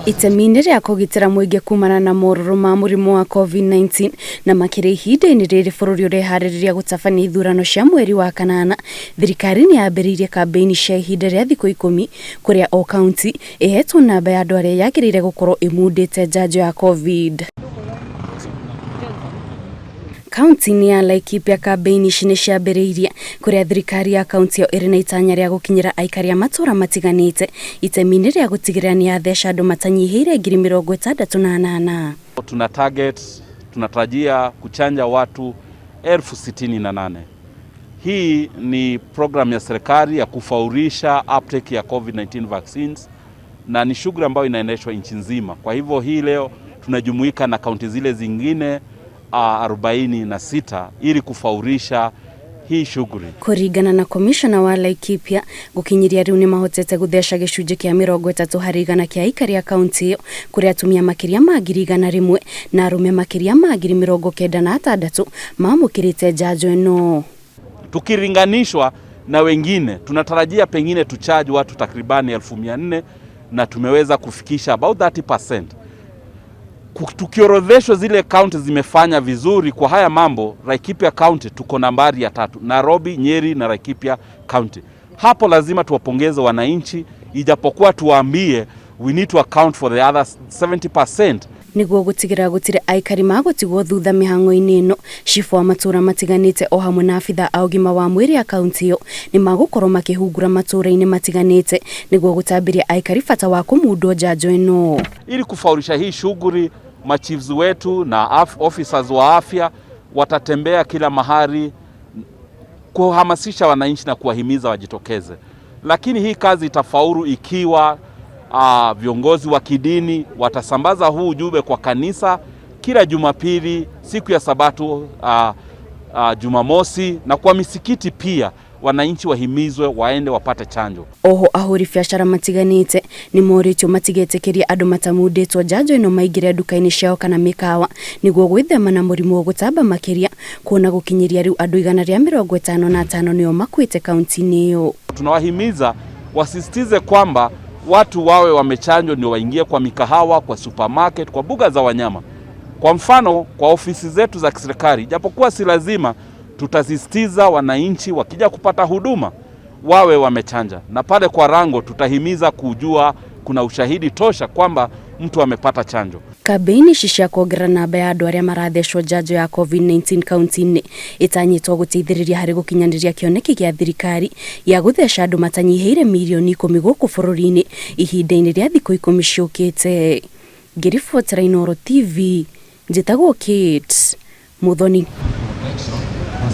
Itemi-inĩ rĩa kũgitĩra mũingĩ kumana na morũrũ ma mũrimũ wa COVID-19 na makĩria ihinda-inĩ rĩrĩ bũrũri ũreharĩrĩria gũtabania ithurano cia mweri wa kanana, thirikari nĩ yambĩrĩirie kambĩini cia ihinda rĩa thikũ 10 kũrĩa o kaunti ĩhetwo namba ya andũ arĩa yagĩrĩire gũkorwo ĩmundĩte njanjo ya COVID. Kaunti-inĩ ya Laikipia kambĩini ici nĩ ciambĩrĩirie kũrĩa thirikari ya kaunti ĩyo ĩrĩ na itanya rĩa gũkinyĩra aikari a matũũra matiganĩte itemi-inĩ rĩa gũtigĩrĩra nĩ yatheca andũ matanyihĩire 68,000. Tuna target, tunatarajia kuchanja watu 68,000. Hii ni program ya serikali ya kufaurisha uptake ya COVID-19 vaccines na ni shughuli ambayo inaendeshwa nchi nzima. Kwa hivyo hii leo tunajumuika na kaunti zile zingine 46 ili kufaurisha hii shughuli. Kũringana na komishona wa Laikipia, gũkinyĩria rĩu nĩ mahotete gũtheca gĩcunjĩ kĩa 30% kĩa aikari a kaunti ĩyo, kũrĩa atumia makĩria ma 100,000 na arũme makĩria ma 96,000 mamũkĩrĩte njanjo ĩno. Tukilinganishwa na wengine, tunatarajia pengine tuchaji watu takribani 400,000 na tumeweza kufikisha about 30%. Tukiorodheshwa zile kaunti zimefanya vizuri kwa haya mambo, Laikipia County tuko nambari ya 3, Nairobi, Nyeri na Laikipia County. Hapo lazima tuwapongeze wananchi, ijapokuwa tuwaambie we need to account for the other 70%. Nĩguo gũtigĩrĩra gũtirĩ aikari magũtigwo thutha mĩhang'o-inĩ ĩno, cibũ wa matũũra matiganĩte o hamwe na abitha a ũgima wa mwĩrĩ a kaunti ĩyo nĩ magũkorwo makĩhungura matũũra-inĩ matiganĩte nĩguo gũtambĩria aikari bata wa kũmundwo njanjo ĩno. Ili kufaulisha hii shughuli, machiefs wetu na officers wa afya watatembea kila mahali kuhamasisha wananchi na kuwahimiza wajitokeze. Lakini hii kazi itafaulu ikiwa viongozi wa kidini watasambaza huu ujumbe kwa kanisa kila Jumapili, siku ya Sabato, Jumamosi, na kwa misikiti pia wananchi wahimizwe waende wapate chanjo. Oho ahũri biacara matiganĩte nĩ morĩtio matigetĩkĩrie andũ matamundĩtwo njanjo ĩno maingĩre nduka-inĩ ciao kana mĩkawa nĩguo gwĩthema na mũrimũ gũtamba makĩria, kuona gũkinyĩria rĩu andũ 155 nĩo makuĩte kaunti-inĩ ĩyo. Tunawahimiza wasisitize kwamba watu wawe wamechanjwa ndio waingie kwa mikahawa, kwa supermarket, kwa buga za wanyama. Kwa mfano, kwa ofisi zetu za kiserikali, japokuwa si lazima, tutasisitiza wananchi wakija kupata huduma wawe wamechanja. Na pale kwa rango tutahimiza kujua kuna ushahidi tosha kwamba mtu amepata chanjo. Kambĩini ici cia kuongerera namba ya andũ arĩa marathecwo njanjo ya COVID-19 kaunti-inĩ ĩtanyĩtwo gũteithĩrĩria harĩ gũkinyanĩria kĩoneki gĩa thirikari gĩa gũtheca andũ matanyihĩire 10 mirioni gũkũ bũrũri-inĩ ihinda-inĩ rĩa thikũ 10 ciũkĩte. Ngĩribotera Inooro TV, njĩtagwo Kate Muthoni.